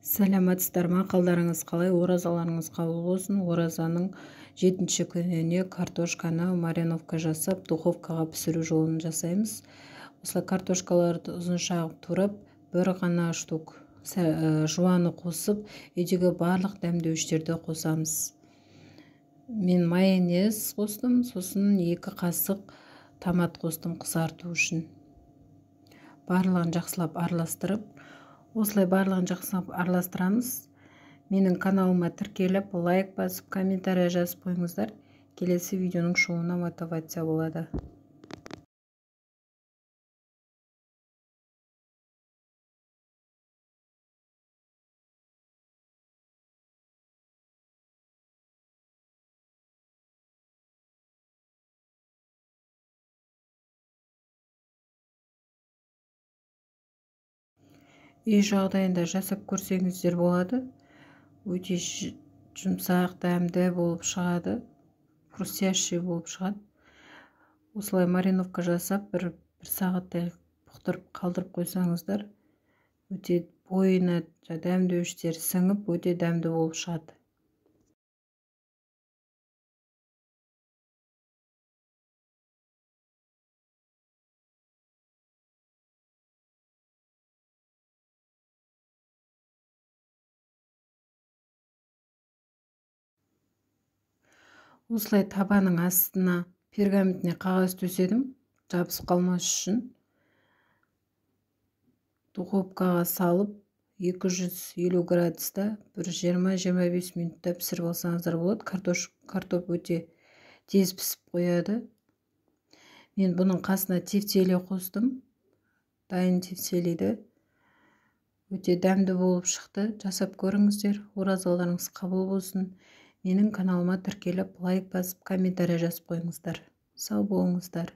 Сәлеметсіздер ме, қалдарыңыз қалай, оразаларыңыз қабыл болсын. Оразаның 7-ші күніне картошканы мариновка жасап, духовкаға пісіру жолын жасаймыз. Осылай картошкаларды ұзынша қылып турап, бір ғана штук жуаны қосып, үйдегі барлық дәмдеуіштерді қосамыз. Мен майонез қостым, сосын 2 қасық томат қостым қызарту үшін. Барлығын жақсылап араластырып, осылай барлығын жақсылап араластырамыз. Менің каналыма тіркеліп, лайк басып, комментария жазып қойыңыздар. Келесі видеоның шығуына мотивация болады. Үй жағдайында жасап көрсеңіздер болады. Өте жұмсақ, дәмді болып шығады. Хрустящий болып шығады. Осылай мариновка жасап, бір сағаттай бұқтырып қалдырып қойсаңыздар, өте бойына дәмдеуіштер сіңіп, өте дәмді болып шығады. Осылай табаның астына пергаментіне қағаз төседім, жабысып қалмас үшін. Духовкаға салып 250 градуста бір 20-25 минутта пісіріп алсаңыздар болады. Картоп өте тез пісіп қояды. Мен бұның қасына тефтели қостым. Дайын тефтелиді. Өте дәмді болып шықты. Жасап көріңіздер. Оразаларыңыз қабыл болсын. Менің каналыма тіркеліп, лайк басып, комментария жазып қойыңыздар. Сау болыңыздар.